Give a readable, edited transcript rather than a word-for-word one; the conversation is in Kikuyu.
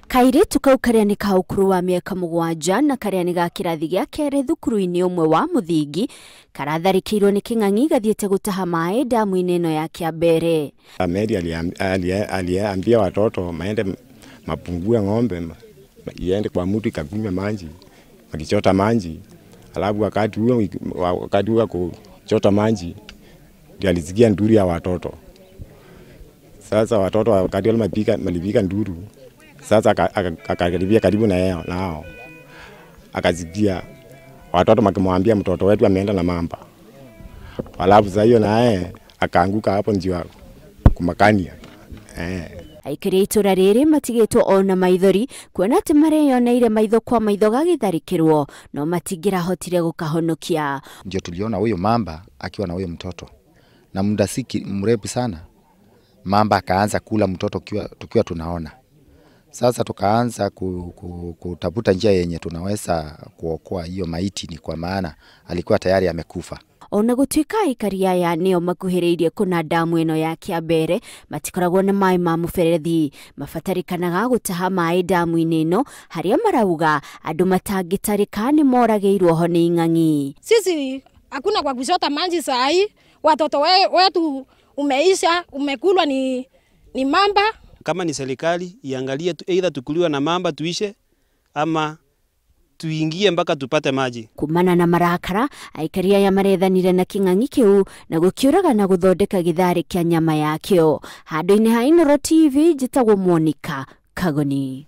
Kairĩtu kau karĩa nĩ ka ũkũrũ wa mĩaka 7 na karĩa nĩ ga kĩrathi gĩa kerĩ thukuru-inĩ ũmwe wa mũthingi karatharĩkĩirwo nĩ kĩng'ang'i gathiĩte gũtaha maĩ damu-inĩ ĩno ya Kĩambere. Mary aliambia watoto maende mapungue ng'ombe iende kwa mtu ikakunywa maji, wakichota maji, alafu wakati huo kuchota maji ndio alisikia nduru ya watoto. Sasa watoto wakati wale malipika nduru, sasa akakaribia karibu na yao nao akasikia watoto makimwambia mtoto wetu ameenda na mamba. Alafu sasa hiyo naye akaanguka hapo ndio kumakania. Aikari itũra rĩrĩ matigĩtwo ona maithori kuona atĩ mareyoneire maitho kwa maitho gagĩtharĩkĩrwo no matingĩrahotire gũkahonokia. Ndio tuliona huyo mamba akiwa na huyo mtoto, na muda si mrefu sana mamba akaanza kula mtoto tukiwa tunaona. Sasa tukaanza kutafuta njia yenye tunaweza kuokoa hiyo maiti, ni kwa maana alikuwa tayari amekufa. Ona gũtuĩka aikari aya nĩo makuhĩrĩirie kũna damu ĩno ya Kĩambere matikoragwo na maĩ ma mũberethi, mabatarĩkanaga gũtaha maĩ damu-inĩ ĩno harĩa marauga andũ matangĩtarĩka nĩ moragĩirwo ho nĩ ing'ang'i. Sisi hakuna kwa kushota maji saa hii, watoto wetu umeisha, umekulwa ni mamba. Kama ni serikali iangalie either tukuliwa na mamba tuishe ama tuingie mpaka tupate maji. Kumana na marakara aikari aya marethanire na kĩng'ang'i kĩu na gũkĩũraga na gũthondeka gĩtharĩ kĩa nyama yakĩo. Handũ-inĩ ha Inooro TV njĩtagwo Monica Kagoni.